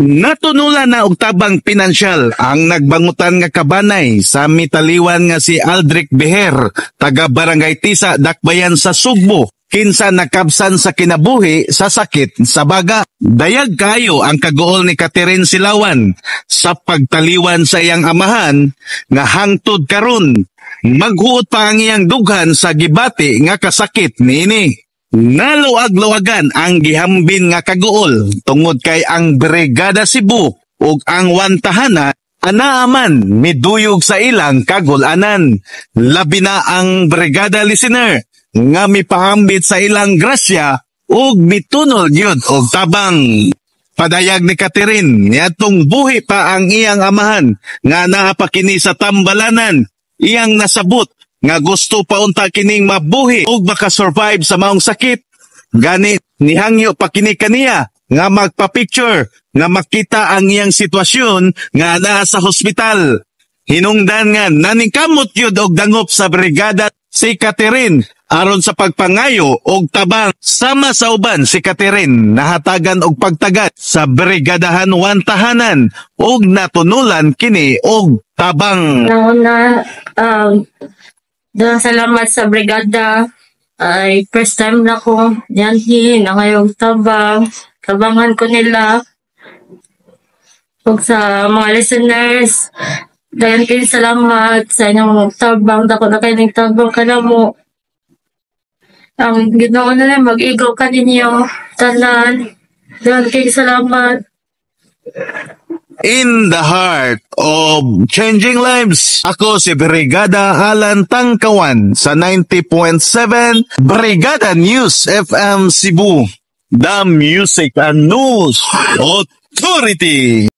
Natunulan na og tabang pinansyal ang nagbangutan nga kabanay sa mitaliwan nga si Aldrich Beher, taga Barangay Tisa, Dakbayan sa Sugbo, kinsa nakabsan sa kinabuhi sa sakit sa baga. Dayag kayo ang kaguol ni Catherine Silawan sa pagtaliwan sa iyang amahan nga hangtod karon maghuot pa ang iyang dughan sa gibati nga kasakit niini. Naluag-luagan ang gihambin nga kaguol tungod kay ang Brigada Cebu ug ang One Tahanan anaaman miduyog sa ilang kagulanan. Labi na ang Brigada Listener nga mipahambit sa ilang grasya ug mitunol gyud og tabang. Padayag ni Catherine niadtong buhi pa ang iyang amahan nga naa pa kini sa tambalanan, iyang nasabot nga gusto pa unta kining mabuhi ug makasurvive sa maong sakit. Gani nihangyo pa kini kaniya nga magpa-picture nga makita ang iyang sitwasyon nga naa sa hospital. Hinungdan nga naningkamot yun og dangop sa brigada si Catherine aron sa pagpangayo og tabang. Sama sa uban, si Catherine nahatagan og pagtagad sa Brigadahan One Tahanan ug natunulan kini og tabang. Nauna, daghang salamat sa brigada. Ay, first time na ko dianhi, nangayong tabang. Tabangan ko nila. Ug sa mga listeners, daghan kayo salamat sa inyong tabang. Dako na kayo ng tabang kanamo. Ang Ginoo na lang mag-igaw kaninyo. Tanan. Daghan kayo salamat. In the heart of changing lives. Ako si Brigada Alan Tangkawan sa 90.7 Brigada News FM Cebu. The Music and News Authority.